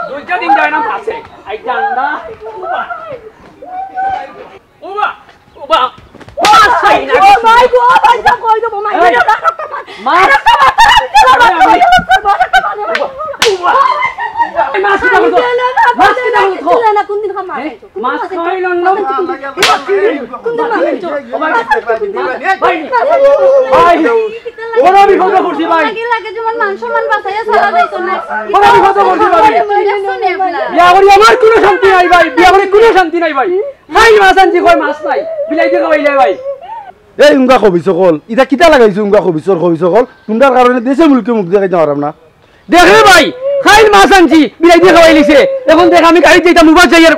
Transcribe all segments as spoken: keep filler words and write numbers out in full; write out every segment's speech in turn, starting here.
দুইটা দিন যায় না মাছে। আই জান না। উবা, উবা, উবা। মাছ পাই না। এই, মাছ। এই মাছ কিতা করছো? মাছ কিতা করছো? এ, মাছ খাওয়াইলাম না। ভাই, ভাই, বড় বিপদে পড়ছি ভাই। লাগে, লাগে, তোমার মান সম্মান বাঁচাইয়া চলা যাইতো না। বড় বিপদে পড়ছি ভাই। বিয়া করি আমার কোনো শান্তি নাই ভাই, বিয়া করি কোনো শান্তি নাই ভাই। খাইল মাছ আনছি, কয় মাছ নাই, বিলাইতে খাওয়াইলে ভাই। এই উঙ্গা খবিস অকল, ইতা কিতা লাগাইছো উঙ্গা খবিসর খবিস অকল? তুমরার কারণে দেশে মুলকে মুখ দেখাইতাম পারলাম না। দেখ রে ভাই, খাইল মাছ আনছি, বিলাইতে খাওয়াইলিছে। এখন দেখ আমি গাড়িত যাইতাম, উবার যাই আর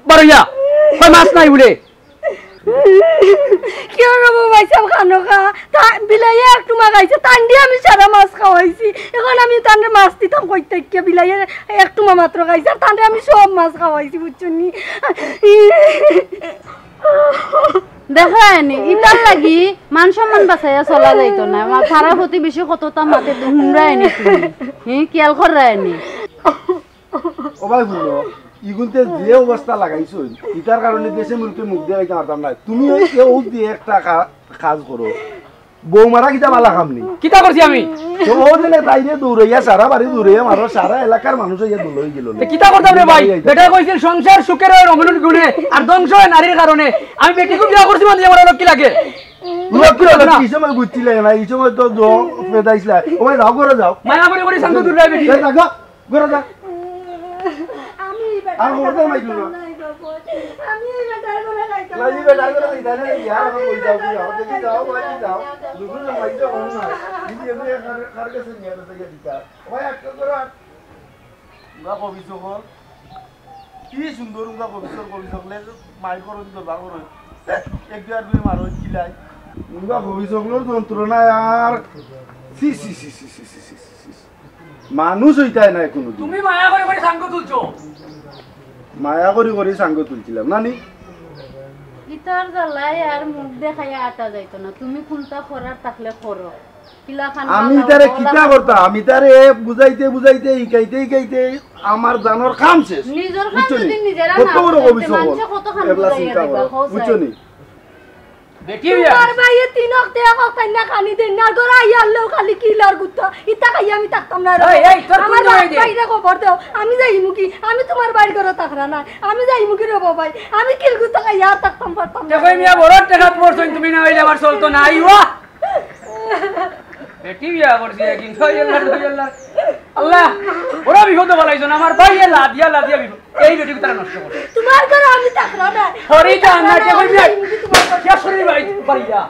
বারইয়া। কয় মাছ নাই বুলে। কিয় রে বাবা, ভাই সাহেব খানো খা। তা বিলাইয়ে এক টুমা খাইছে, তানরে আমি সারা মাছ খাওয়াইছি। এখন আমি তানরে মাছ দিতাম কই থাকি? বিলাইয়ে এক টুমা মাত্র খাইছে, আর তানরে আমি সব মাছ খাওয়াইছি, বুঝছো নি? দেখরায়নি, ইতার লাগি মান সম্মান বাঁচাইয়া চলা যাইতো না। আমার পাড়া প্রতিবেশী কততা মাতে তো হুনরায়নি তুমি। হি, খেয়াল কররায়নি। ও ভাই হুনো, ইগুনতে যে অবস্থা লাগাইছো, ইতার কারণে দেশে মুলকে মুখ দেখাইতাম পারতাম না। তুমি ওই কেউ দিয়ে একটা কা-, কাজ করো। বউ মারা কিতা বালা কাম নি? কিতা করছি আমি? তো ও দিনে তাইরে দৌড়াইয়া সারা বাড়ি দৌড়াইয়া মারো, সারা এলাকার মানুষ ইয়া দৌড়াই গেল। তে কিতা করতাম রে ভাই? বেটায় কইছিল সংসার সুখের হয় রমণীর গুণে, আর ধ্বংস হয় নারীর কারণে। আমি বেটিকে বিয়া করছি মানে আমার লক্ষ্মী লাগে। লক্ষ্মী লাগে না। এই সময় বুঝছিলে না, এই সময় তো জ-, পেদাইছিলা। ও ভাই যাও, ঘরে যাও। মায়া করি করি শান্ত দূর রাখবে। এই দেখো, ঘরে যা। আমি এই আর বেটার খবর কথা দেয় মাইকু না। খাইতাম না, এই বাবা। আমি এই বেটার ঘরে খাইতাম না, এই বেটার ঘরে খাইতাম না, এই আর এখন কই যাও, কই যাও, দেখি যাও, কই যাও। দুপুরে মাইকু যাও, না। দিদি, এমনি কার, কার কাছে নিয়ে আসতে গিয়ে দিতা। ওই একটা করে আর। উঙ্গা কবিস অকল। কি সুন্দর উঙ্গা কবিস অকল, কবিস অকলে মাইর করো, দরবার করো। এক দুই আর দুই মারো, কিলাই। উঙ্গা কবিস অকলর যন্ত্রণায় আর ছি, ছি, ছি। মানুষ অইতায় নায় কুনুদিন। তুমি মায়া করি করি সাঙ্গ তুলছো। মায়া করি করি সাঙ্গ তুলছিলাম, না নি? ইতার জ্বালায় আর মুখ দেখাইয়া আটা যাইতো না। তুমি কুনটা করার থাকলে করো। কিলা খান আমি বালা তারে ওলা কিতা খান। করতাম? আমি তারে বুঝাইতে বুঝাইতে, হিকাইতে হিকাইতে আমার জানোর কাম শেষ। নিজর কাম বুঝছো নি? যদি নিজেরা কত না বড় করতে, কবিস অকল। মানষে কত খান এবলা বুঝাইয়া চিন্তা দিবা, করো। কও বুঝছো চাই। নি? বেটি বিয়া। তোমার ভাইয়ে তিন অক্তে এক অক্ত না খানি দেন না, ঘরে আইয়া আনলেও খালি কিলার গুত্তা। ইতা খাইয়া আমি থাকতাম না রে। এই, এই, তোর আমার কোন জামাই দে? ভাইরে খবর দেও, আমি যাইমু কি? আমি তোমার ভাইর ঘরে থাকরা না, আমি যাইমু কি রে বাবাই? আমি কিল গুত্তা খাইয়া আর থাকতাম পারতাম না। দেখো, মিয়া বড় টেকাত পড়ছইন, তুমি না অইলে আমার চলতো না, আইওয়া। বেটি বিয়া করছি একদিন, ছয় আল্লাহ, ছয় আল্লাহ। আল্লাহ, বড় বিপদ বালাইছো না, আমার ভাইয়ে লাদিয়া, লাদিয়া বিপদ। এই বেটি তারা নষ্ট করে। তোমার ঘরে আমি থাকলাম না। হরি জান না, কে কইবি? তোমার ঘরে। কে শুনি ভাই, ভাইয়া?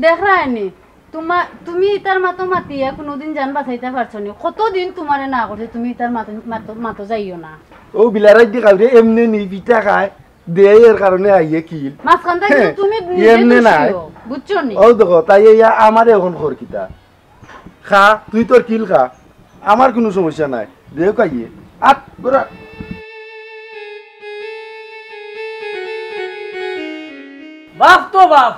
দেখরায়নি, তোমা-, তুমি ইতার মাতো মাতিয়া কোনোদিন জান বাঁচাইতা পারছো নি। কতদিন তোমারে না করছে, তুমি ইতার মাতো, মাতো, মাতো যাইও না। ও বিলারাই দি খাওরে এমনে নি পিঠা খায়, দেয় এর কারণে আইয়ে কিল। মাঝখান থাকি হে, তুমি নিজে এমনে দোষী নাই। হো, বুঝছো নি? ও দেখো, তাই ইয়া আমারে এখন খর কিতা? খা, তুই তোর কিল খা, আমার কুনু সমস্যা নাই। দেও খাইয়ে, আট, গোরা। বাপ তো বাপ,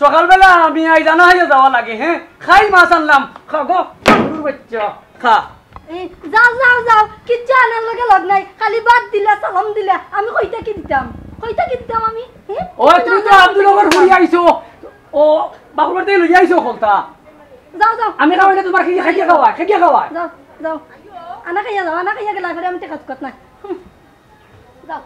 সকালবেলা আমি আই জানা হইয়া যাওয়া লাগে, হে? খাইল মাছ আনলাম, খা গো, গরুর বাচ্চা, খা। এই, যাও, যাও, যাও, কিচ্ছু আনার লগে লগ নাই, খালি ভাত দিলা, সালাম দিলা, আমি কইতা কি দিতাম? কইতা কি দিতাম আমি? হে? ওই, তুমি তো আব্দুল নগর ঘুরি আইছো, ও, বাপর বাড়ি থাকি লইয়া আইছো খলতা। যাও, যাও। আমি খাওয়াই না, তুমার কি খাইয়া খাওয়ায়, খাইয়া খাওয়ায়। যাও, যাও। আনা খাইয়া যাও, আনা খাইয়া গেলে পরে আমি টেকা তুকাত নাই। হুম। যাও।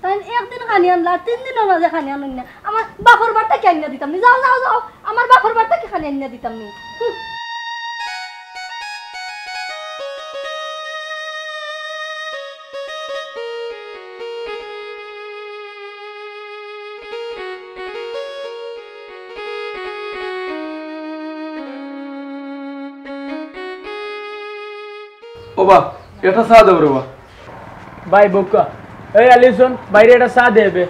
তাইন একদিন খানি আনলা, আর তিন দিনর মাঝে খানি আনইন না। আমার বাপর বাড়ি থাকি আনিয়া দিতাম নি। যাও, যাও, যাও। আমার বাপর বাড়ি থাকি খানি আনিয়া দিতাম নি। হুম। ওবা, একটা চা দেও রে বা। ভাই, বউক্কা। এই আলিসন, বাইরে একটা চা দে বে।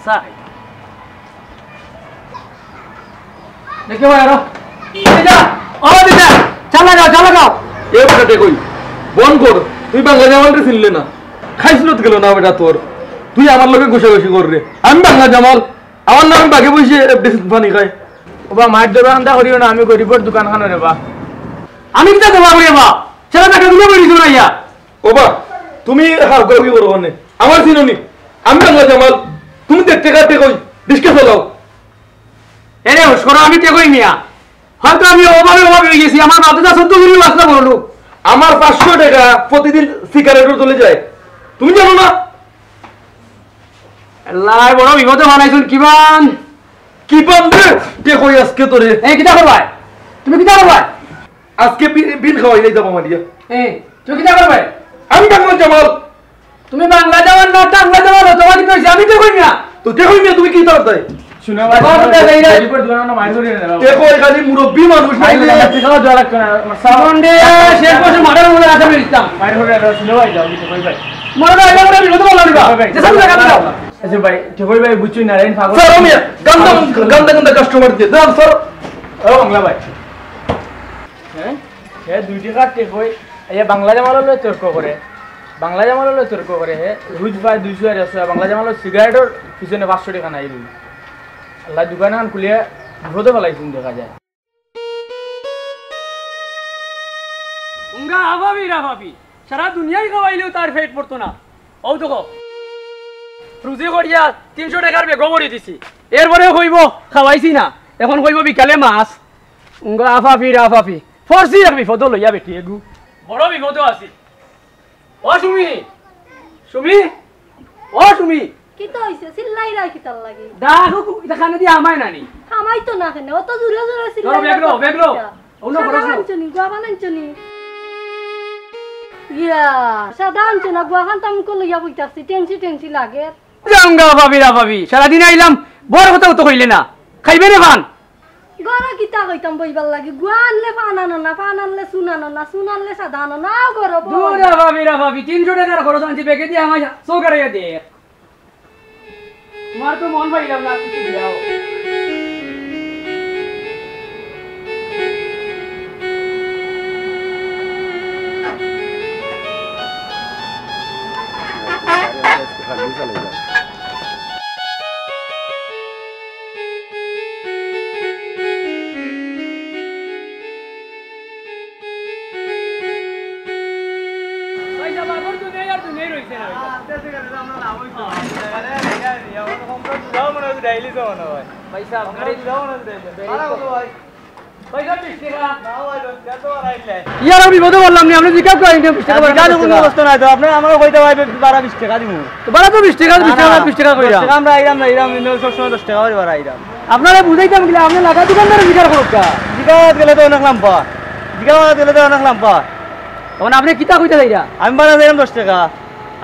চা খাই। দেখে ভাই, আরো। দিদা, ও দিদা, চা লাগাও, চা লাগাও। এ বেটা টেকই, বন্ধ কর। তুই বাংলা জামালরে চিনলে না। খাইছলত গেল না বেটা তোর। তুই আমার লগে ঘুষাঘুষি কর রে। আমি বাংলা জামাল। আমার নামে বাগে বইছে এফডিসি পানি খায়। ওবা, মাইর দোকান দা করিও না, আমি গরিবর দোকান খানো রে বা। আমি কিতা দোয়া করি বা? সেটা দেখা দিলে বলি দিও না ইয়া। ওবা, তুমি হাউকাউকি করো কেনে? আমার চিনো নি? আমি বাংলা জামাল। তুমি দেড় টেকা টেকই, রিক্সা চালাও। এরে, হুশ করো, আমি টেকই মিয়া। হয়তো আমি অভাবে অভাবে হয়ে গেছি, আমার বাপে যা সত্য করি বাঁচতে বললো। আমার পাঁচশো টাকা প্রতিদিন সিগারেটর তলে যায়, তুমি জানো না? আল্লাহ, বড় বিপদে বানাইছুন, কিবান? কিবান রে, টেকই আজকে তোরে। এই, কিতা করবায়? তুমি কিতা করবায়? আজকে বি-, বিন খাওয়াই যাইতাম আমার ইয়া। এই, তুমি কিতা করবায়? আমি বাংলা জামাল। তুমি বাংলা জামাল না, টাংলা জামাল, তোমার কি কইছি? আমি টেকই মিয়া। তো টেকই মিয়া, তুমি কিতা করতায়? শুনো ভাই, বাবা, শুনো, বাবা, এই রে। গরিবর দোকানো মাইর করি না, বাবা। টেকই খালি মুরব্বি মানুষ মাইর নাইলে। করি না, টেকাও দেওয়া লাগতো না, আমার সাবান দে, শেষ বছর মাঠের মধ্যে রাখা বেরিতাম। মাইর করি না, শুনো ভাই, যাও, কিছু কই ভাই। মনে হয় এটা করে বিরত বললাম রে বাবা। ভাই, ভাই। যে সাথে দেখা দাও। আচ্ছা ভাই, টেকই ভাই, বুঝছি না, এই পাগল। স্যার, আমি গান্দা, গান্দা, গান্দা কাস্টমার দিয়ে। দাও, স্যার। ও বাংলা ভাই। হ্যাঁ? হে দুই টেকার টেকই, এই বাংলা জামালর লগে তর্ক করে। বাংলা জামালর লগে তর্ক করে হে, রুজ পায় দুইশো আর একশো, বাংলা জামালর সিগারেটর পিছনে পাঁচশো টেকা নাই রুজ। আল্লাহ দোকান খান খুলিয়া বিপদে ফালাইছুন দেখা যায়। উঙ্গা আভাবি রাভাবি, সারা দুনিয়াই খাওয়াইলেও তার পেট ভরতো না। ও দেখো, রুজি করিয়া তিনশো টেকার বেগও ভরি দিছি, এরপরেও কইবো খাওয়াইছি না, এখন কইবো বিকালে মাছ। উঙ্গা আফাফি রাফাফি। ফরছি এক বিপদ লইয়া বেটি এগু। বড় বিপদ আছি। ও সুমি, সুমি, ও সুমি। কিতা অইছে? চিল্লাইরায় কিতার লাগি? দেখো, কু-, ইটা কানে দিয়া হামায় না নি? হামাইতো না কেনে? অত জোরে জোরে ধরো, চিল্লাইরা ব্যাগ লও, তো ব্যাগ লও। কিতা? অন্য সাদা খরচ লও। আনছো নি? গুয়াবান আনছো নি? ইয়া, সাদা আনছো না, গুয়াবান তো আমি কো লইয়া বই থাকছি, টেংসি টেংসি লাগে। যাওগা ভাবি রা ভাবি, সারাদিন আইলাম, বউর কথা তো কইলে না। খাইবে রে পান? ঘরো কিতা কইতাম বইবার লাগি? গুয়া আনলে পান আনো না, পান আনলে চুন আনো না, চুন আনলে সাদা আনো না, আও ঘরো বও। দূর রে ভাবি রে ভাবি, তিনশো টেকার খরচ আনছি, বেগে দিয়া আমার চোখ আড়াইয়া দে। তোমার তো মন পাইলাম না, কিছু দিলাও। ইয়ার আমি বিপদে পড়লাম নি, আপনি জিজ্ঞাসা করেন যে বিশ টেকা বাড়া বিশ টেকা। অবস্থা নাই তো, আপনি আমারে কইতা ভাই বাড়া বিশ টেকা দিমু। তো বাড়া তো বিশ টেকা, বিশ টেকা, না, না, বিশ টেকা কইরা। দশ টেকা আমরা আইরাম না, আইরাম, ইনো সবসময় দশ টেকা করি বাড়া আইরাম। আপনারে বুঝাইতাম কিলা, আপনি লাগা দোকানদারে জিকার করুক্কা। জিকাত গেলে তো অনেক লাম্বা, জিকাত গেলে তো অনেক লাম্বা। তখন আপনি কিতা কইতা চাইরা? আমি বাড়া চাইরাম দশ টেকা।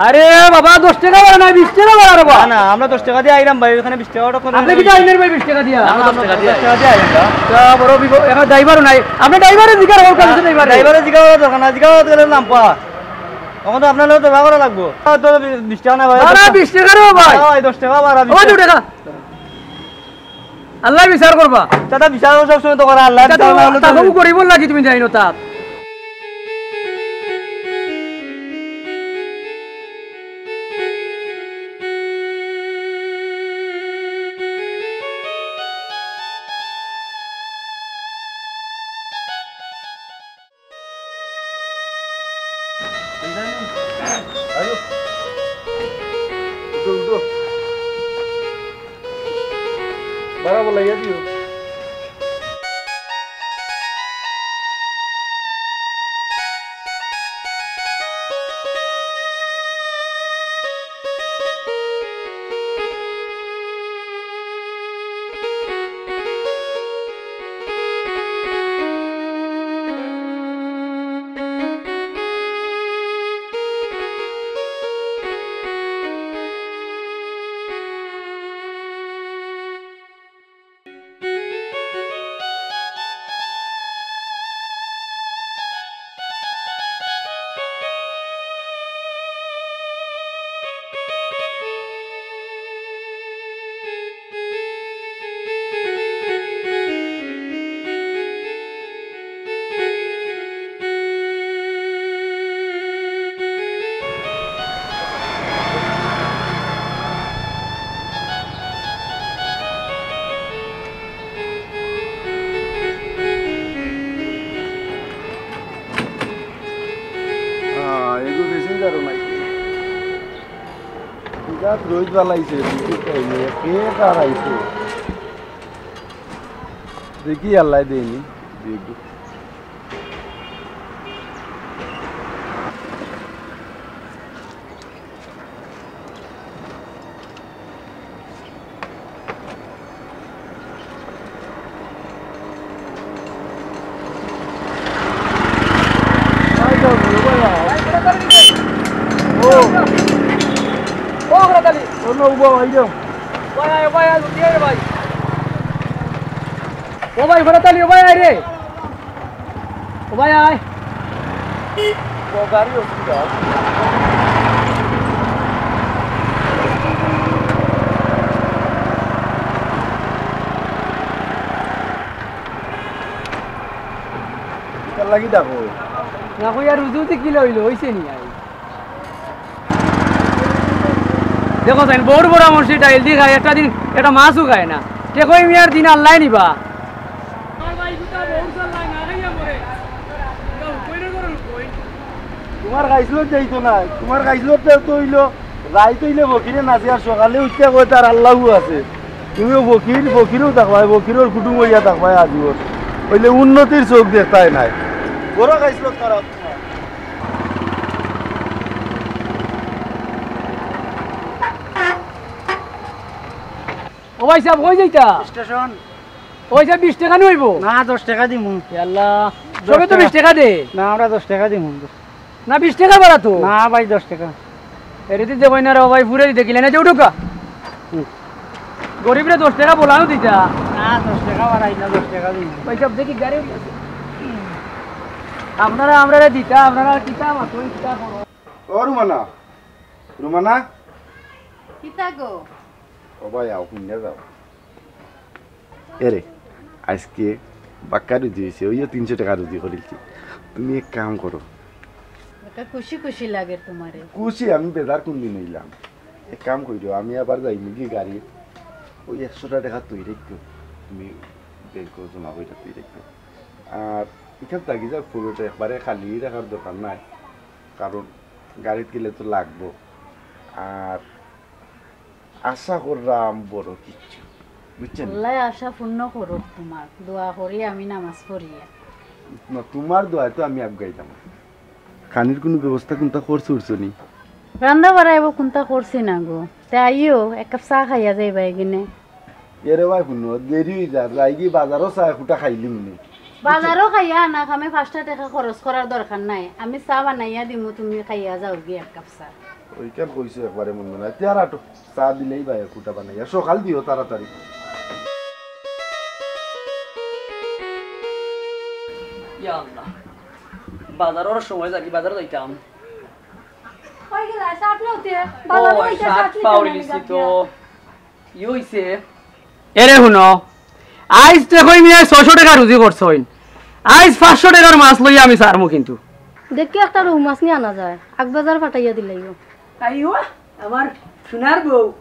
আরে বাবা, দশ টেকা বাড়া নাই, বিশ টেকা বাড়া রে বাবা। না, না, আমরা দশ টেকা দিয়া আইরাম ভাই, ওখানে বিশ টেকা ওটা করে আপনি কিতা আইনের ভাই বিশ টেকা দিয়া? আমরা দশ টেকা দিয়া দশ টেকা দিয়া আইরাম। তা বড় বিপদ, এখন ড্রাইভারও নাই। আপনি ড্রাইভারে জিকার করুক্কা, না, ড্রাইভারে। ড্রাইভারে জিকার দরকার না, জিকার গেলে লাম্বা। তখন তো আপনার লগে তো ব্যবহার লাগবো। আর তো বিশ টেকা না ভাই, বাড়া দশ টেকা। বিশ টেকা রে ভাই। না ভাই, দশ টেকা বাড়া, বিশ ও, দু টেকা। টেকা। আল্লায় বিচার করবা। দাদা, বিচার সব সময় তো করে, আল্লায় বিচার না করলে তো তাকু গরিবর লাগি তুমি যাইনো তা। আয়ো। উঠো, উঠো। বাড়া বলাইয়া দিও। আহ, এগু passenger নাই। বিরাট রোদ বালাইছে, বিদ্যুৎ পাইনি, কে কার আইছে? দেখি আল্লাহ দেয়নি, দেখি। ও ভাই, ঘোড়াতালি, ও ভাই, আয় রে। ও ভাই, আয়। ও গাড়ি অসুবিধা আছে। কিতার লাগি ডাকো? না কই আর রুজু উজু কিলা অইলো, অইছে নি আই? দেখো চাইন, বউত বড় মসজিদ ডাইল দি খায়, একটা দিন একটা মাছও খায় না। তে কই মিয়ার দিন আল্লায় নিবা। তুমার খাইছলত যাইতো না, তুমার খাইছলত তো অইলো, রাইত অইলে ফকিরে নাচে আর সকালে উঠিয়া কয় তার আল্লাহু আছে। তুমিও ফকির, ফকিরও থাকবায়, ফকিরর কুটুম অইয়া থাকবায় আজীবন। অইলে উন্নতির চোখ দেখতায় নায়। বড় খাইছলত খারাপ। ও ভাই সাব, কই যাইতা? স্টেশন। ও ভাই সাব, বিশ টেকা নি অইবো? না, দশ টেকা দিমু। এ আল্লাহ, দশ সবে তো টেকা। বিশ টেকা দে। না, আমরা দশ টেকা দিমু। না, বিশ টেকা বাড়া তো। না ভাই, দশ টেকা। এরে দিতে কই না রে ভাই, ফুরে দিতে কিলে না যে উঠুকা। হুম। গরিবরে দশ টেকা বলানো দিতা। না, দশ টেকা বাড়াই না, দশ টেকা দিমু। ভাই সাব, দেখি গাড়ি উঠি আছে। আপনারা আমরারে দিতা, আপনারা কিতা মাতইন, কিতা করইন। ও রুমানা, রুমানা। কিতা গো? ও ভাই, আও, হুনিয়া যাও। এরে, আইজকে বাক্কা রুজি অইছে, অইও তিনশো টেকা রুজি করিলছি। তুমি এক কাম করো। একটা খুশি খুশি লাগে তুমারে। খুশি আমি বেজার কুনদিন অইলাম। এক কাম করিও, আমি আবার যাইমুগি গাড়িত, অউ একশোটা টেকা থই রাখিও, তুমি ব্যাংকো জমা করিয়া থই রাখিও। আর ইখান থাকি যাউক পকেটো একবারে খালি রাখার দরকার নাই, কারণ গাড়িত গেলে তো লাগবো। আর আশা কররাম বড় কিচ্ছু, বুঝছো নি? আল্লায় আশা পূর্ণ করউক তুমার, দোয়া করি আমি নামাজ পড়িয়া। না, তুমার দোয়ায় তো আমি আগুয়াইতাম। খানির কুনু ব্যবস্থা কুনতা করছো উঠছো নি? রান্দা বাড়া এবো কুনতা করছি না গো, তে আইও এক কাপ চা খাইয়া যাইবা এগিনে। এরে ভাই, হুনো, দেরি অই যার, যাইগি বাজারো চা একুটা খাইলিমুনে। বাজারো খাইয়া আনা, কামে পাঁচটা টেকা খরচ করার দরকার নাই, আমি চা বানাইয়া দিমু, তুমি খাইয়া যাওগি এক কাপ চা। অউখান কইছো একবারে মন্দ নায়, তে আর আটো, চা দিলাইবায় একুটা বানাইয়া, সকাল দিও তাড়াতাড়ি। ইয়া আল্লাহ, বাজারর সময় যাইগি, বাজারো যাইতাম। কই গেলা? শার্ট লইতে। ও, বাজারো যাইতে শার্ট শার্ট লইতে পাউরি না, নিছি তো। কি অইছে? এরে হুনো, আইজ টেকই মিয়ায় ছয়শো টেকা রুজি করছইন, আইজ পাঁচশো টেকার মাছ লইয়া আমি ছাড়মু কিন্তু। দেখি একটা রউ মাছ নিয়া আনা যায়, আগ বাজার পাঠাইয়া দিলাইও। আইও, আমার সোনার বউ,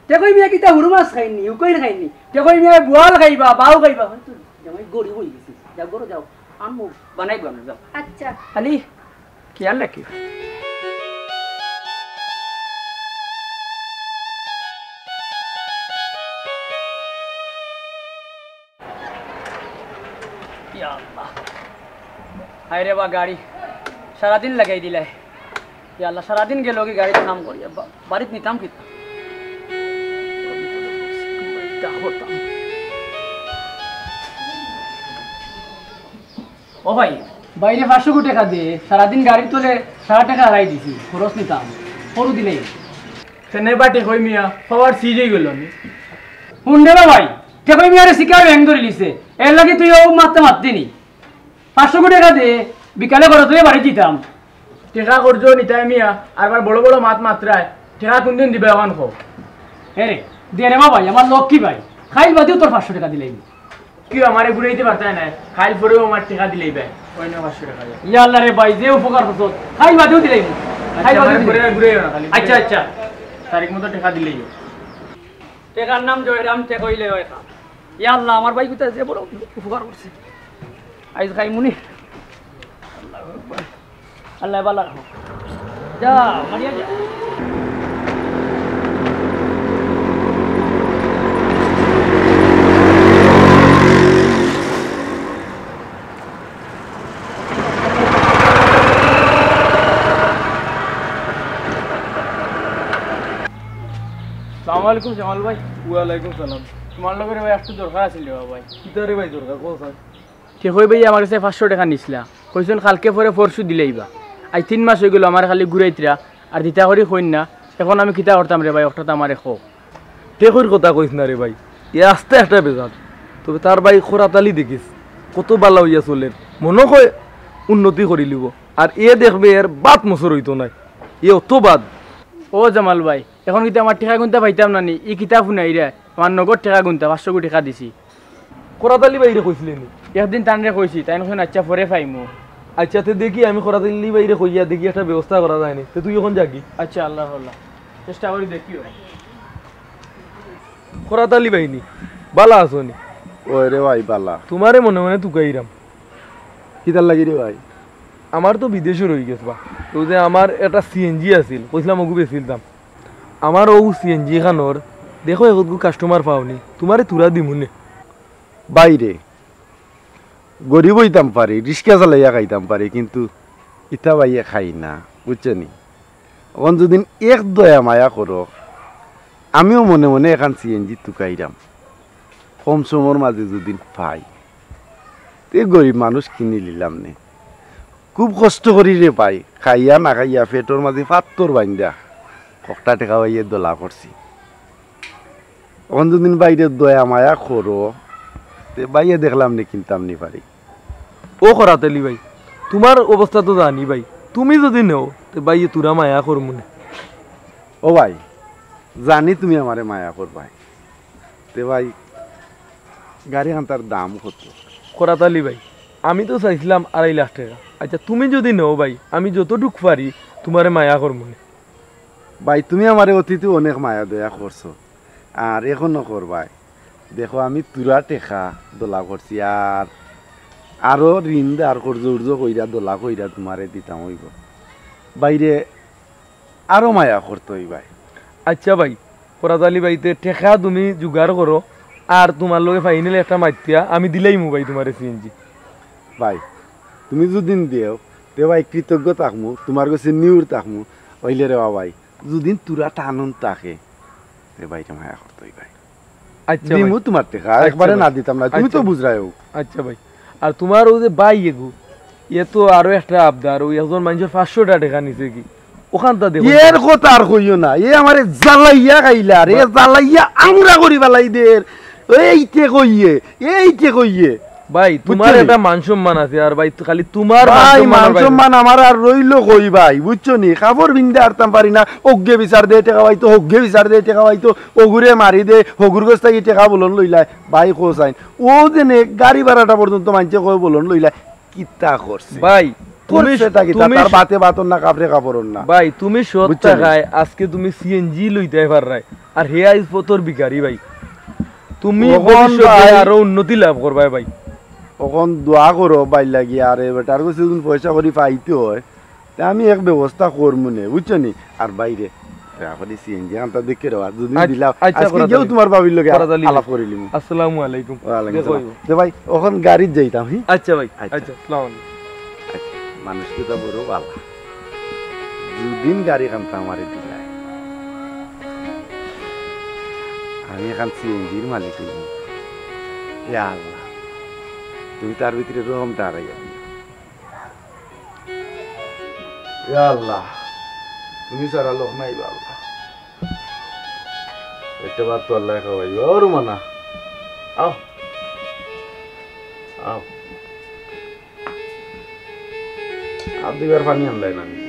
টেকই মিয়া কিতা হুরু মাছ খাইনি, উকইল খাইনি, টেকই মিয়া বোয়াল খাইবা, বাউ খাইবা। হয়তো জামাই গরিব অই গেছি, যাও ঘরো যাও, আনমু, বানাই বানো যাও। আচ্ছা। খালি খেয়াল রাখিও। ইয়া আল্লাহ। হায় রে বা গাড়ি, সারাদিন লাগাই দিলায়। ইয়া আল্লাহ, সারাদিন গেল কি গাড়িত কাম করি, বা-, বাড়িত নিতাম কিতা? ও ভাই, বাইরে পাঁচশো কো টেকা দে, সারাদিন গাড়ির তলে সারা টেকা হারাই দিছি, খরচ নিতাম, খরু দিলেই। কেনে বা টেকই মিয়া, পাওয়ার সিজ অই গেল নি। হুন রে বা ভাই, টেকই মিয়ারে শিকার ব্যাং ধরি লিছে, এর লাগি তুই ও মারতে মারতে নি। পাঁচশো কো টেকা দে, বিকালে ঘরো তুই বাড়ি দিতাম। টেকা করজো নিতায় মিয়া, আর বার বড় বড় মাত মাতরায়, টেকা কোনদিন দিবা অখন কও। এ রে, দে রে বা ভাই, আমার লক্ষ্মী ভাই, খাইল বাদেও তোর পাঁচশো টেকা দিলাইমু। কিও আমারে ঘুরাইতে পারতায় নায়, খাইল পরেও আমার টেকা দিলাইবায়, ওই না পাঁচশো টেকা দিয়া। ইয়া আল্লাহ রে ভাই, যে উপকার করছস, খাইল বাদেও দিলাইমু। আচ্ছা, খাইল বাদেও আমারে দিলাইমু। ঘুরে ঘুরে না খালি। আচ্ছা, আচ্ছা। তারিখ মতো টেকা দিলাইও। টেকার নাম জয়রাম, টেকা অইলে অয় কাম। ইয়া আল্লাহ, আমার ভাই কিতা যে বড় উপকার করছে। আইজ খাইমুনি। আল্লাহু আকবার। আল্লাহ ভালা রাখো। যা, মারিয়া যা। আসসালামু আলাইকুম জামাল ভাই। ওয়ালাইকুম সালাম। তোমার লগে রে ভাই একটু দরকার আছিল রে ভাই। কিতা রে ভাই দরকার, কও স্যার। টেকই ভাই আমার গেছে পাঁচশো টেকা নিছলা, কইছইন কালকে পরে পরশু দিলাইবা। আইজ তিন মাস অই গেল আমারে খালি ঘুরাইতরা, আর দিতা করি কইন না। অখন আমি কিতা করতাম রে ভাই, অকটা তো আমারে কও। টেকইর কথা কইস না রে ভাই, এ আস্তা একটা বেজাল। তবে তার ভাই খরাত আলী দেখিস, কত ভালা অইয়া চলের, মনো কয় উন্নতি করিলিবো। আর এ দেখবে এর বাত মসর অইতো নায়, এ অত বাদ। ও জামাল ভাই, অখন কিতা আমার টেকা গুনতা পাইতাম না নি? ই কিতা হুনাইরা, আমার নগদ টেকা গুনতা, পাঁচশো কো টেকা দিছি। খরাত আলী ভাইরে কইছলে নি? একদিন তানরে কইছি, তাইন কইছইন, "আচ্ছা, পরে পাইমু।" আচ্ছা, তে দেখি আমি খরাত আলী ভাইরে কইয়া দেখি একটা ব্যবস্থা করা যায় নি। তে তুই অখন যাগি। আচ্ছা, আল্লাহ আল্লাহ, চেষ্টা করি দেখিও। খরাত আলী ভাই নি, ভালা আছো নি? ওই রে ভাই, ভালা। তোমারে মনে মনে তুকাইরাম। কিতার লাগি রে ভাই? আমার তো বিদেশো রই গেছ বা। তো যে আমার একটা সিএনজি আছিল, কইছলাম অগু বেচিলতাম। আমার অউ সিএনজি খানর, দেখো একগু কাস্টমার পাওনি, তোমারে তুরা দিমুনে। বাইরে, গরিব অইতাম পারি, রিক্সা চালাইয়া খাইতাম পারি, কিন্তু ইতা বাইয়ে খাই না, বুঝছো নি? অখন যুদিন এক দয়া মায়া করো, আমিও মনে মনে এখান সিএনজি তুকাইরাম, কম সমর মাঝে যুদিন পাই, তে গরিব মানুষ কিনি লিলাম নে। খুব কষ্ট করি রে ভাই, খাইয়া না খাইয়া পেটর মাঝে পাত্তর বাইন্দা, কটা টেকা বাইয়ে দলা করছি। অখন যুদিন বাইরে দয়া মায়া করো, তে বাইয়ে দেখলাম নে কিনতাম নি পারি। ও খরাত আলী ভাই, তোমার অবস্থা তো জানি ভাই, তুমি যুদি নেও, তে বাইয়ে তুরা মায়া করমুনে। ও ভাই, জানি তুমি আমারে মায়া করবায়, তে ভাই, গাড়ি খানতার দাম কত? খরাত আলী ভাই, আমি তো চাইছলাম আড়াই লাখ টেকা। আচ্ছা, তুমি যুদি নেও ভাই, আমি যতটুক পারি তোমারে মায়া করমুনে। ভাই, তুমি আমারে অতীতে অনেক মায়া দয়া করছো, আর অখনো করবায়। দেখো, আমি তুরা টেকা দলা করছি, আর আরো ঋণ ধার কর্জ উর্জ কইরা দলা কইরা তোমারে দিতাম অইবো। বাইরে আরো মায়া করতে অইবায়। আচ্ছা ভাই, খরাত আলী ভাই, তে টেকা তুমি জুগাড় করো, আর তোমার লগে ফাইনাল একটা মাতিয়া আমি দিলাইমু ভাই তোমারে সিএনজি। ভাই, তুমি যুদিন দেও, তে ভাই কৃতজ্ঞ থাকমু, তোমার গেছে নিউর থাকমু, অইলে রে বা ভাই, যুদিন তুরা টানন থাকে, তে ভাইরে মায়া করতে অইবায়। আচ্ছা ভাই। দিমু তোমার টেকা, আচ্ছা একবারে ভাই। না দিতাম না, তুমি তো আচ্ছা। বুঝরায়ও। আচ্ছা ভাই, আর তোমার অউ যে ভাই এগু, এ তো আরো একটা আবদার, অউ একজন মানষর পাঁচশো টেকা নিছে কি, অখানতা দেখো। এর কথা আর কইও না, এ আমারে জ্বালাইয়া খাইলার, এ বা- জ্বালাইয়া আংরা করি ফালাই দের। এইতে কইয়ে, এইতে কইয়ে। ভাই, তুমার বুঝছো নি? একটা মান সম্মান আছে, আর ভাই, খালি তুমার মান ভাই, সম্মানর মান ভাই। সম্মান আমার আর রইলো কই ভাই, বুঝছো নি? কাপড় পিন্দা আরতাম পারি না, অগুয়ে বিচার দে টেকা পাইতো, অগুয়ে বিচার দে টেকা পাইতো, অগুরে মারি দে, অগুর গেছ থাকি টেকা বুলন লইলায়, ভাই কও চাইন। অউ যে নে গাড়ি ভাড়াটা পর্যন্ত মানষে কয় বুলন লইলায়, কিতা করছে? ভাই, তুমি করছেটা কিতা? তুমি তার বাতে ভাত অর না, কাপড়ে কাপড় অর না। ভাই, তুমি সৎ বুঝছো নি? থাকায় আজকে তুমি সিএনজি লইতায় পাররায়, আর হে আইজ পথর ভিখারি ভাই। তুমি অখন ভবিষ্যতে ভাই আরো উন্নতি লাভ করবায় ভাই। অখন দোয়া করো ভাইর লাগি, আর এ বেটার গেছে যুদি পয়সা করি পাইতে অয়, তে আমি এক ব্যবস্থা করমু নে, বুঝছো নি? আর ভাইরে, দয়া করি সিএনজি আনতা দেখে রে, আর যুদি আচ্ছা, দিলাও, আচ্ছা, আজকে করা গিয়াউ যাবে। তুমার ভাবির লগে করা যাবে। আলাপ করিলিমু। আসসালামু আলাইকুম। ওয়ালাইকুম দেখা আসসালাম। অইবো। তে ভাই, অখন গাড়িত যাইতাম, হি? আচ্ছা ভাই, আচ্ছা। আচ্ছা, আসসালামু আলাইকুম। আচ্ছা, মানুষ কিতা বড় ভালা। যুদিন গাড়ি খানতা আমারে দিলায়, আমি অখন সিএনজির মালিক অইমু। ইয়া আল্লাহ, তুমি তার ভিতরে রহমটা আরাইয়া দিও। ইয়া আল্লাহ, তুমি ছাড়া লোক নাই বা আল্লাহ। একটা ভাত তো আল্লায় খাওয়াইবা। ও রুমানা, আও, আও। আর দুইবার পানি আনলায় না নিজে।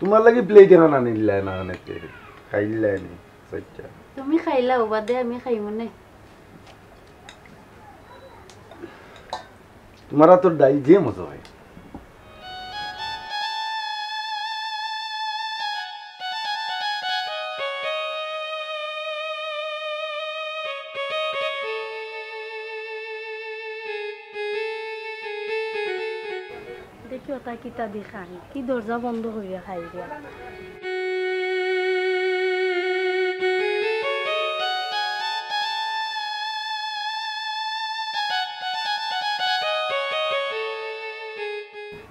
তুমার লাগি প্লেট এখান আনিলায় না, আনেতে খাইলায় নি, আচ্ছা। তুমি খাইলাও, বাদে আমি খাইমু নে। তুমার আতর ডাইল যে মজা অয়। দেখি ওটা কিতা দি খাই, কি দরজা বন্ধ করিয়া খাই দিয়া।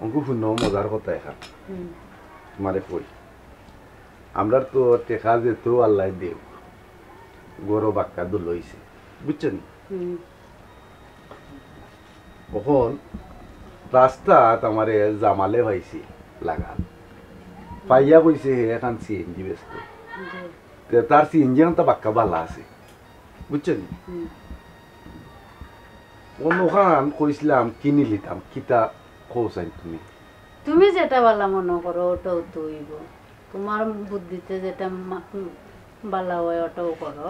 অঙ্কু হুনো মজার কথা এখান। হুম। তুমারে কই। আমরার তো টেকা যেতো আল্লায় দেউক, ঘরো বাক্কা দুল অইছে, বুঝছো নি? হুম। অখন রাস্তাত আমারে জামালে পাইছে লাগাল। পাইয়া কইছে হে এখান সিএনজি বেচতো। জি। তে তার সিএনজি এখান তো বাক্কা ভালা আছে, বুঝছো নি? হুম। অনখান কইছলাম কিনি লিতাম, কিতা কও চাইন তুমি? তুমি যেটা ভালা মনো করো, ওটাও তো অইবো। তুমার বুদ্ধিতে যেটা মা-, ভালা অয়, ওটাও করো।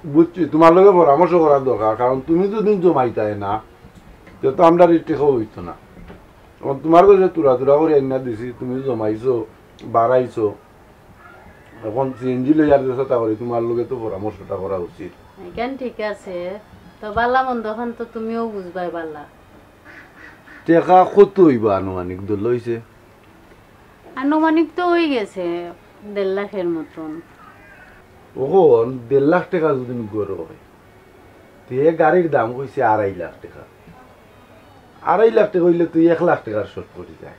বুঝছি, তুমার লগে পরামর্শ করার দরকার, কারণ তুমি যুদি জমাইতায় না, তে তো আমরার ই টেকাও অইতো না। অখন তুমার গেছে তুরা তুরা করি আইনা দিছি, তুমি জমাইছো, বাড়াইছো, অখন সিএনজি লইয়ার যে চেষ্টা করি, তুমার লগে তো পরামর্শটা করা উচিত। ইখান ঠিক আছে, তো ভালা মন্দ খান তো তুমিও বুঝবায় ভালা। টেকা কত অইবো আনুমানিক দল অইছে? আনুমানিক তো অই গেছে দেড় লাখর মতন। অখন দেড় লাখ টেকা যুদি ঘরো অয়, তে গাড়ির দাম কইছে আড়াই লাখ টেকা। আড়াই লাখ টেকা অইলে তো এক লাখ টেকার শর্ট পড়ি যায়।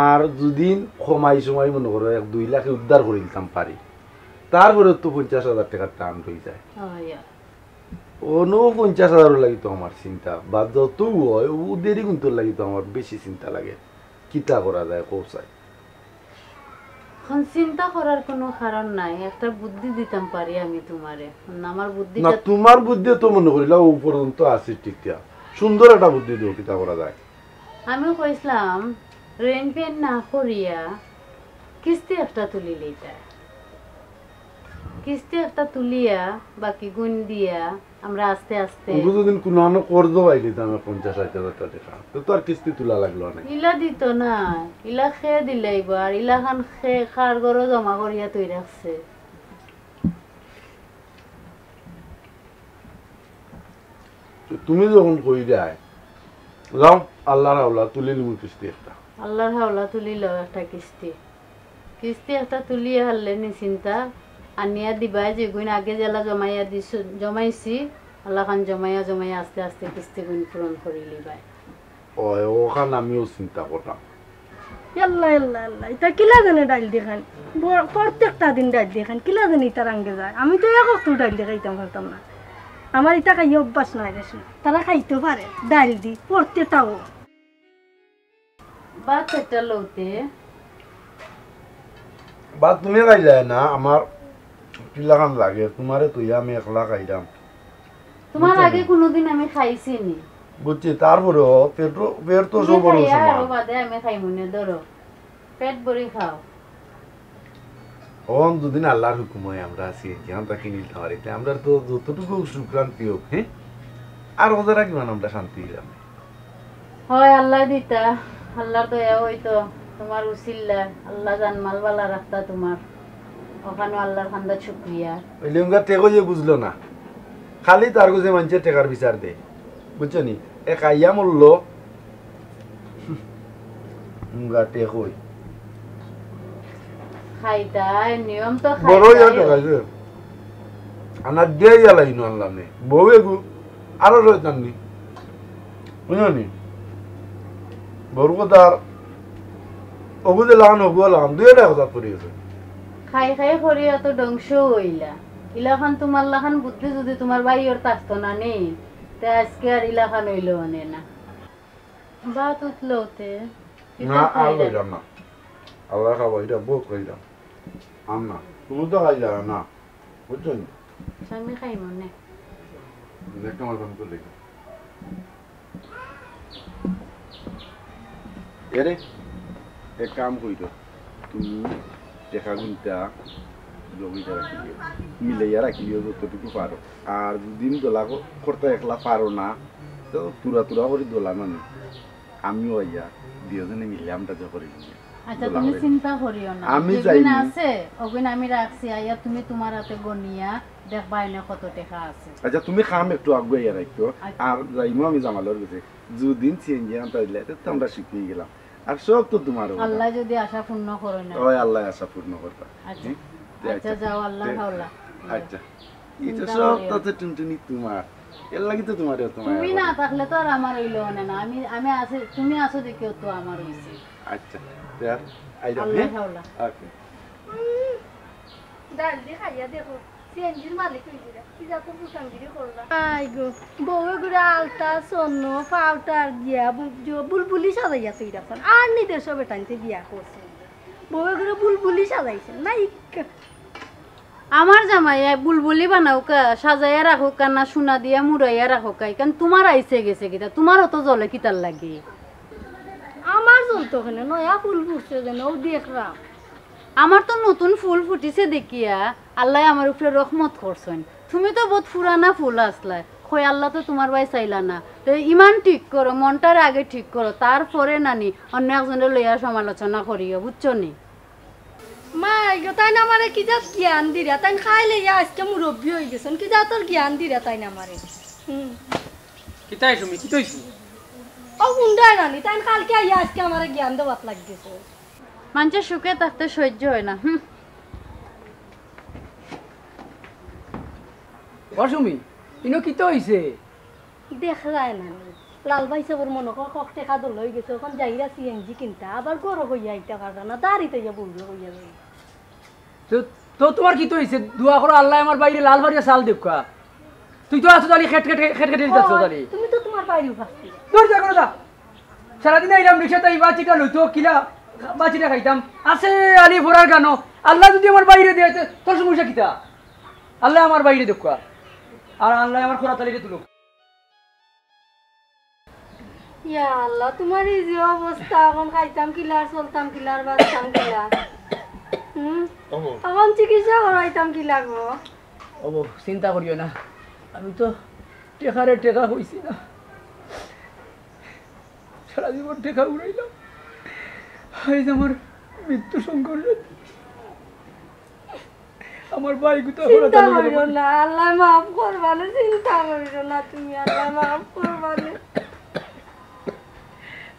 আর যুদি কমাই সমাই মনো করো এক দুই লাখে উদ্ধার করি দিতাম পারি, তারপরে তো পঞ্চাশ হাজার টেকার টান রই যায়। অয়। অনো পঞ্চাশ হাজারর লাগি তো আমার চিন্তা, বা যত অয়, অউ দেড়ি গুন্তর লাগি তো আমার বেশি চিন্তা লাগে। কিতা করা যায়, কও চাই? অখন চিন্তা করার কুনু কারণ নাই, একটা বুদ্ধি দিতাম পারি আমি তুমারে। অখন আমার বুদ্ধিটা না, তুমার বুদ্ধি তো মনো করিলা অউ পর্যন্ত আছে ঠিকঠাক। সুন্দর একটা বুদ্ধি দেও, কিতা করা যায়? আমি কইছলাম, রেন্ট পেন্ট না করিয়া কিস্তি একটা তুলি লইতা। কিস্তি একটা তুলিয়া, বাকি গুন দিয়া, আমরা আস্তে আস্তে অগু যুদি কুনু আনো কর্জ পাইলিতাম না পঞ্চাশ ষাইট হাজার টেকা, তে তো আর কিস্তি তুলা লাগলো না। ইলা দিতো না, ইলা খে দিলাইবো, আর ইলাখান খে কার ঘরো জমা করিয়া থই রাখছে। তুমি যখন কইরায়, যাও, আল্লার হাওলা তুলি লিমু কিস্তি একটা। আল্লার হাওলা তুলি লও একটা কিস্তি। কিস্তি একটা তুলিয়া হারলে নি চিন্তা, আনিয়া দিবায় যেগুইন আগে যেলা জমাইয়া দিছ-, জমাইছি, আল্লাখান জমাইয়া জমাইয়া আস্তে আস্তে কিস্তিগুইন পূরণ করি লিবায়। অয়, অখান আমিও চিন্তা কররাম। ইয়াল্লা, ইয়াল্লা, ইয়াল্লা, ইতা কিলা জানি ডাইল দি খাইন? ব-, প্রত্যেকটা দিন ডাইল দি খাইন, কিলা জানি ইতার আঙ্গে যায়। আমি তো এক অক্ত ডাইল দি খাইতাম পারতাম না। আমার ইতা খাইয়া অভ্যাস নাই রে শোনা। তারা খাইতো পারে, ডাইল দি, প্রত্যেকটাও। ভাত একটা লওতে। ভাত তুমি খাইলায় না, আমার কিলাখান লাগে, তুমারে থইয়া আমি একলা খাইরাম। তুমার বুঝছো আগে নি? কুনুদিন আমি খাইছি নি। বুঝছি, তারপরেও পেট, পেট তো তুমি সবরর খাইয়া সমান। আরো বাদে আমি খাইমু নে, ধরো। পেট ভরি খাও। অখন যুদি আল্লার হুকুম অয় আমরা আছি, যেখান থাকি নিলতাম পারি, তে আমরা তো যতটুকু সুখ শান্তি হোক, হ্যাঁ? আর ওজারা কিমান আমরা শান্তি দিলাম। হয় আল্লায় দিতা, আল্লার দয়া অইতো, তুমার উসিল্লা, আল্লা জানমাল বালা রাখতা তুমার। অখানো আল্লার খান্দাত শুক্রিয়া। অইলে উঙ্গা টেকো যে বুঝলো না, খালি তার গজে মানষে টেকার বিচার দে, বুঝছো নি? এ খাইয়া মরলো, উঙ্গা টেকই। খাইতায়, নিয়ম তো বড় ইয়া খাইতায়। টেকাইছে। আনা দিয়া ইয়া লাইনো আনলাম নে। বউ এগু, আরো শয়তান নি। বুঝছো নি? বড় কথা আর অগু যে লাগান, অগু লাগান, দুইটা কথা পড়ি গেছে। খাই খাই করিয়া তো ধ্বংস অইলা। ইলাখান তুমার লাখান বুদ্ধি যুদি তুমার ভাইর থাকতো না নি, তে আজকে আর ইলাখান অইলো অনে না। ভাত উঠলো তে, না, আর খাইলাম না। আল্লার খাওয়া, ইটা বহুত খাইলাম। আর না, তুমি তো খাইলা না। বুঝছো নি? আমি খাইমু নে। দেখো আমার ফোন করে দেখো। এরে, এক কাম কইরো, তুমি টেকাগুইনতা জমিটা রাখিলিও, মিলাইয়া রাখিলিও যতটুকু পারো। আর যুদি দলা ক-, করতা একলা পারো না, তো তুরা তুরা করি দলা নানি। আমিও আইয়া, দুইওজনে মিলে আমরা যা করি। আচ্ছা, তুমি চিন্তা করিও না। আমি যেগুইন যাইনি। আছে, অগুইন আমি রাখছি, আইয়া তুমি তুমার আতে গনিয়া দেখবায় নে কত টেকা আছে। আচ্ছা, তুমি কাম একটু আগুয়াইয়া রাখিও, আচ্ছা। আর যাইমু আমি জামালর গেছে। যুদিন সিএনজি আনতা দিলে, তে তো আমরা শিখি গেলাম। আর সব তো তুমার ওটা। আল্লায় যুদি আশা পূর্ণ করে না। ওই আল্লায় আশা পূর্ণ করতা। আচ্ছা। হুম? তে আচ্ছা, আচ্ছা। যাও, আল্লার তে হাওলা। আচ্ছা। ইটা চিন্তা সব করিও না। তাতে টুনটুনি তুমার। এর লাগি তো তুমারে, তুমার তুমি না থাকলে তো আর আমার অইলো অনে না। আমি, আমি আছি, তুমি আছো দেখিও তো আমার অইছে। আচ্ছা, তে আর আইলাম, আল্লাহ হ্যাঁ? হাওলা। ওকে। উম, ডাইল দি খাইয়া দেখো, সিএনজির মালিক অইযিরা। কি জাতর ফুটাঙ্গিরি করলা? আই গো, বউয়ে গুড়া আলতা, স্বর্ণ, পাউডার দিয়া বু-, জো-, বুলবুলি সাজাইয়া থই রাখছইন। আর নি দেশো বেটাইন্তে বিয়া করছইন। বউয়ে গুড়া বুলবুলি সাজাইছইন। না, ইক-, আমার জামাইয়ে বুলবুলি বানাউক্কা, সাজাইয়া রাখউক্কা, না সোনা দিয়া মুড়াইয়া রাখউক্কা, ইখান তুমার আইছে গেছে কিতা, তুমার অত জ্বলে কিতার লাগি? আমার জ্বলতো কেনে, নয়া ফুল ফুটছে যেন, অউ দেখরাম। আমার তো নতুন ফুল ফুটিছে দেখিয়া আল্লায় আমার উপরে রহমত করছইন। তুমি তো বউত পুরানা ফুল আছলায়, কই আল্লায় তো তুমার বায় চাইলা না। তে ইমান ঠিক করো, মনটারে আগে ঠিক করো, তারপরে নানি অন্য একজনরে লইয়া সমালোচনা করিও, বুঝছো নি? মাই গো, তাইন আমারে কি জাত জ্ঞান দিরা? তাইন খাইলে ইয়া আইজকে মুরব্বি অইগেছইন, কি জাতর জ্ঞান দিরা তাইন আমারে? হুম। কিতায় তুমি, কিতা অইছে? ও হুনরায় নানি, তাইন কালকে আইয়া আইজকে আমারে জ্ঞান দেওয়াত লাগিগেছইন। মানষর সুখে থাকতে সইজ্য অয় না, হুম। ও সুমি, ইনো কিতা অইছে? দেখরায় নানি, লাল ভাইসাবর মনো কয় কত টেকা দলা অইগেছে, অখন যাইরা সিএনজি কিনতা, আবার ঘরো কইয়া আইতা পাররা না, দাড়িত আইয়া বউরে কইয়া যাইরা। তো, তো তুমার কিতা অইছে? দোয়া করো আল্লায় আমার ভাইরে লাল ফারিয়া চাল দেউক্কা। তুই তো আছো তালি খেট খেট, খেট খেট দিতাছ তালি। তুমি তো তুমার ভাইরে ফাঁসি। দূর যা, করো যা। সারাদিন আইলাম রিক্সাত, এই বাচিটা লইতো, কিলা বাচিটা খাইতাম। আছে আলি ফোরার গানো। আল্লায় যুদি আমার ভাইরে দেয়, তে তোর সমস্যা কিতা? আল্লায় আমার ভাইরে দেউক্কা। আর আল্লায় আমার খোরা তালিরে তুলুক। ইয়া আল্লাহ, তুমার এই যে অবস্থা, অখন খাইতাম কিলা, চলতাম কিলা, বাঁচতাম কিলা? হুম? ওগো। অখন চিকিৎসা করাইতাম কিলা গো? ওগো, চিন্তা করিও না, আমি তো টেকারে টেকা কইছি না, সারা জীবন টেকা উড়াইলাম। আইজ আমার মৃত্যু সংঘর্ষ। আমার ভাই গুতা চিন্তা করিও না, আল্লায় মাফ করবা নে, চিন্তা করিও না তুমি, আল্লায় মাফ করবা নে।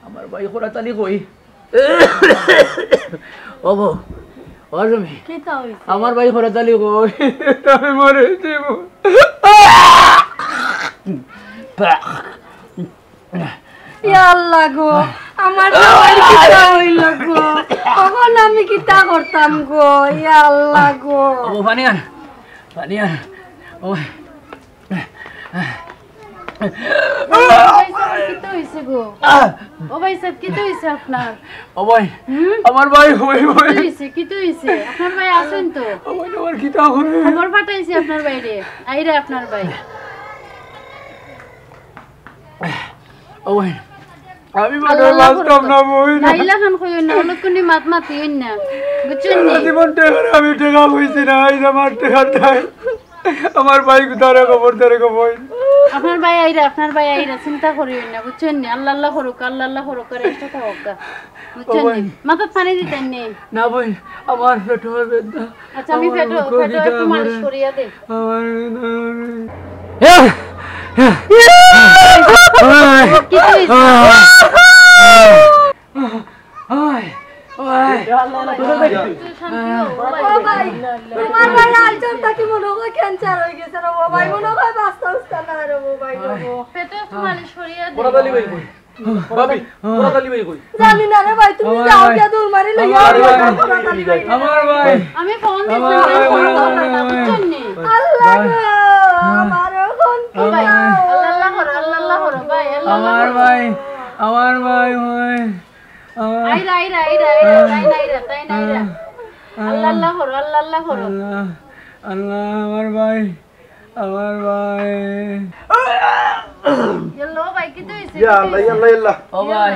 আমার ভাই করাতালি কই? ও বউ, ও সুমি, কিতা অইছে? আমার ভাই করাতালি কই? আমি মরে যাইমু। ইয়া আল্লাহ গো, আমার জামাইর কিতা অইলো গো? অখন আমি কিতা করতাম গো? ইয়া আল্লাহ গো। ও বউ, পানি আন, পানি আন। ও ভাই। ও ভাই সাহেব, কিতা অইছে গো? ও ভাই সাহেব, কিতা অইছে আপনার? ও ভাই, হুম? আমার ভাই, ও ভাই, ভাই। কিতা অইছে? কিতা অইছে? আপনার ভাই আছইন তো? ও ভাই, আমার কিতা অইছে? খবর পাঠাইছি আপনার ভাইরে। আইরা আপনার ভাই। ও ভাই, আমি মনে হয় আল্লাহ বাঁচতাম না, বইন। না, ইলাখান কইও না, অলক্ষণে মাত মাতিও না। বুঝছইন নি? সারা জীবন টেকা, আমি টেকা কইছি না, আইজ আমার টেকা নাই। আমার ভাই তারে খবর, তারে খবর। আপনার ভাই আইরা, আপনার ভাই আইরা, চিন্তা করিও না, বুঝছইন নি? আল্লাহ আল্লাহ করুক, আল্লাহ আল্লাহ করুক, আর একটা থাকুক। বুঝছইন নি? মাথাত পানি দিতেন নি? না বইন, আমার পেটো ব্যথা। আচ্ছা, আমি পেটো, পেটো একটু মালিশ করিয়া দেই। আমার কিতা অইছে? ওই, ওই। ও ভাই, তোমার ভাই আইজর থাকি মনে হয় ক্যান্সার অই গেছে রে, ও ভাই, মনে হয় বাঁচতা উচতা না রে, ও ভাই, ও। পেটো একটু মালিশ করিয়া দেই। ভাবি, করাতালি ভাই কই? জানি না রে ভাই, তুমি যাও গিয়া দৌড় মারি লইয়া আও, করাতালি ভাই। আমার ভাই। আমি ফোন দিছি, আমার ভাই, আমার ভাই। বুঝছইন নি? আল্লাহ গো, আমার ফোন ভাই, আল্লাহ আল্লাহ করো, আল্লাহ আল্লাহ করো ভাই, আল্লাহ আল্লাহ করো। আমার ভাই, আমার ভাই, ভাই। আইরা, আইরা, আইরা, আইরা, তাইন আইরা, তাইন আইরা। আল্লাহ আল্লাহ করো, আল্লাহ আল্লাহ করো। আল্লাহ, আল্লাহ, আমার ভাই। আমার ভাই। ইয়াল্লা, ও ভাই, কিতা অইছে? ইয়া আল্লাহ, ইয়া আল্লাহ, ইয়া আল্লাহ। ও ভাই।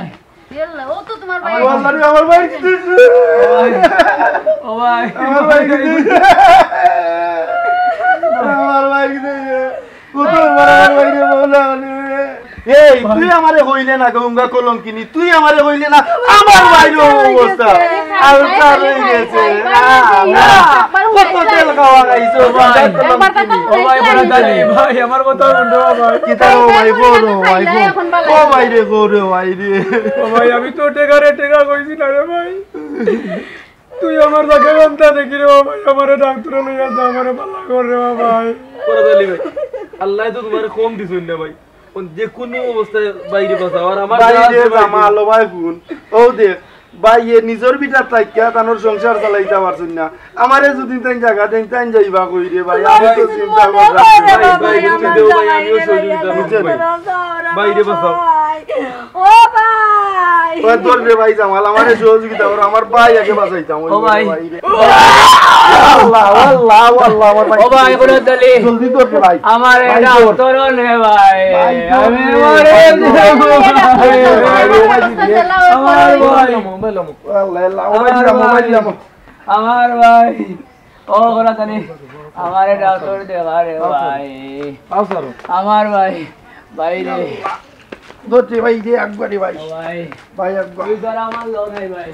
ইয়াল্লা, ও তো তোমার ভাই। ও আল্লাহ রে, আমার ভাই কিতা অইছে? ও ভাই। ও ভাই। আমার ভাই কিতা অইছে? আমার ভাই কিতা অইছে? কত বড় আমার ভাই রে, বাবা রে। এই, তুই আমারে কইলে না, গঙ্গা কলঙ্কিনী, তুই আমারে কইলে না, আমার ভাইর অবস্থা আলকার অই গেছে। না, না, কত তেল খাওয়া খাইছো, ভাই। ও ভাই, বড় দাদি, ভাই, আমার কথা হুনো, ভাই। কিতা রে ভাই, গো রে ভাই, গো। ও ভাই রে, গো রে ভাই রে। ও ভাই, আমি তো টেকারে টেকা কইছি না রে ভাই। তুই আমার চোখে বান্তা দেখি রে ভাই, আমারে ডাক্তার লইয়া যা, আমারে ভালা কর রে ভাই। বড় দাদি ভাই, আল্লায় তো তোমারে কম দিছইন না ভাই। অখন যে কুনু অবস্থায় ভাইরে বাঁচাও, আর আমার ভাইরে জামাল, ও ভাই হুন। ও দেখ, ভাইয়ে নিজর ভিটাত থাকিয়া তানর সংসার চালাইতা পারছইন না। আমারে যুদি তাইন জাগা দেইন, তাইন যাইবা কই রে ভাই? আমি তো চিন্তা করতাম। ভাই, ভাই, তুমি দেও ভাই, আমিও সহযোগিতা করব ভাই। ভাইরে বাঁচাও। ও ভাই। ও ধর রে ভাই জামাল, আমারে সহযোগিতা কর, আমার ভাই আগে বাঁচাইতাম। ও ভাই। আল্লাহ, আল্লাহ, আল্লাহ, আমার ভাই। ও ভাই, বড় দাদি। জলদি ধর রে ভাই। আমার ভাই, এটা ধর। নে ভাই। ভাই, ধর আমি রে। মরে ভাই, ধর। যাবো। ভাই, ও ভাই, ধর রে। আমার ভাই। মোবাইল লমু, মোবাইল লমু। আল্লাহ, আল্লাহ, ও ভাই, আমার দিলাম, মোবাইল ভাই। দিলাম। আমার ভাই। ও, ওরা জানি। আমারে ডাক্তার দেওয়া রে ভাই। আও স্যার। আমার ভাই। ভাই রে। ধর রে ভাই রে, একবারে ভাই। ও ভাই। ভাই, একবার। তুই ধর আমার লগে ভাই।